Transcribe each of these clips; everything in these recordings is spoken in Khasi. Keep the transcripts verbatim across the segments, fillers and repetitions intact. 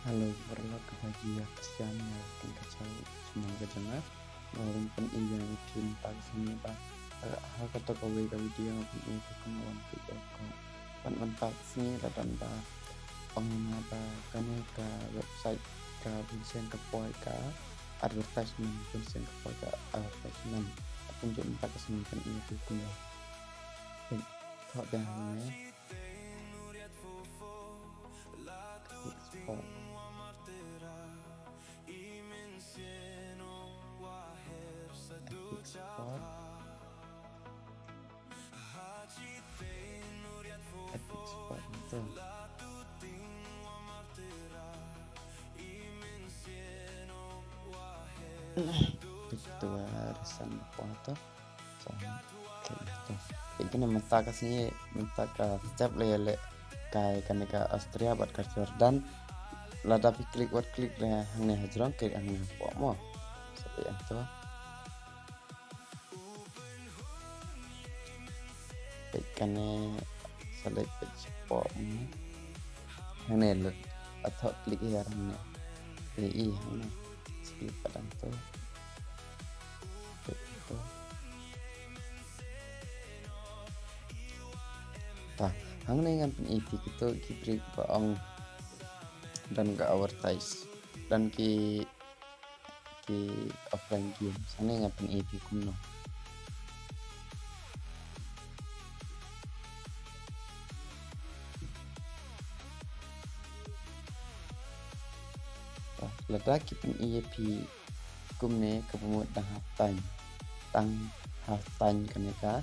Hello, paralok kiba ïa kasian ïa ka ktien ka jong nga. Nga wan pyni ïa phi mynta ka sngi ba ha kato kawei ka video nga pyni ïa phi kumno ban pynïoh ka. Bad mynta ka sngi la don ba ong ïa nga ba kane ka website ka bunsien ka poi ka advertisement, bunsien ka poi ka advertisement. Kumjuh mynta ka sngi pyni ïa phi kumno. Peit, thoh biang hangne. Export. Export. Export tu. Nah, itu ada san apa tu. Peit kane mynta ka sngi, mynta ka step la ïaleh kai kane ka Austria bad ka Jordan. Lada phi klik wat klik hangne hajrong, klik hangne hapoh mo. Sa peit hangto. Peit kane, select peit shapoh mo. Hangne lut, thoh klik hiar hangne. Ei, ei, hangne. Skip pat hangto. Peit to. Ta, hangne ngan pyni ïa phi kito ki brick ba ong don ka advertise. Don ki, ki offline games. Hangne ngan pyni ïa phi kumno. Lada ki pyni ïa phi kumne, kaba mut dang half time, dang half time kane ka,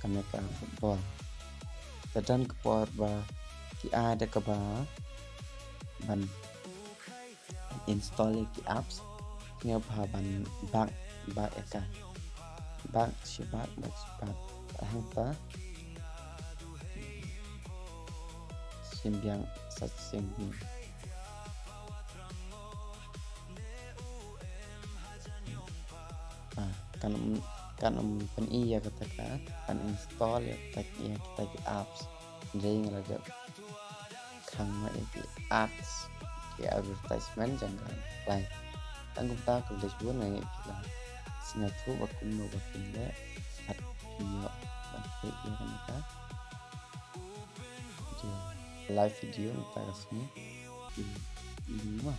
kane ka football. Te don ka por ba ki ai da kaba ban install ïa ki apps, ne ba ban back, back ïa ka. Back, shi back, back, shi back. Hangta shim biang, sa shim biang. Ah, kan ym, kan ym pyni ïa kata ka, kan install ïa kata, ïa kita ki apps. Hynrei nga la dep khang noh ïa ki ads, ki advertisement jong ka apply. Tang kumta khublei shibun, nga ngeit phi la sngewthuh ba kumno ba phin leh, bad phin ïoh ban peit ïa kane ka video, live video mynta ka sngi. Ki link ma.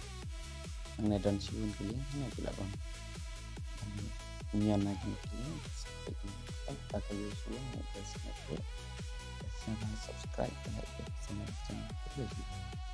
Hangne don shibun ki link, hangne phi lah ban, ban ñion na kine ki link. Sa peit na ka, ta ka ïoh shuwa, hangne ka sngewthuh. Sa subscribe ka, hangne ka sngewthuh.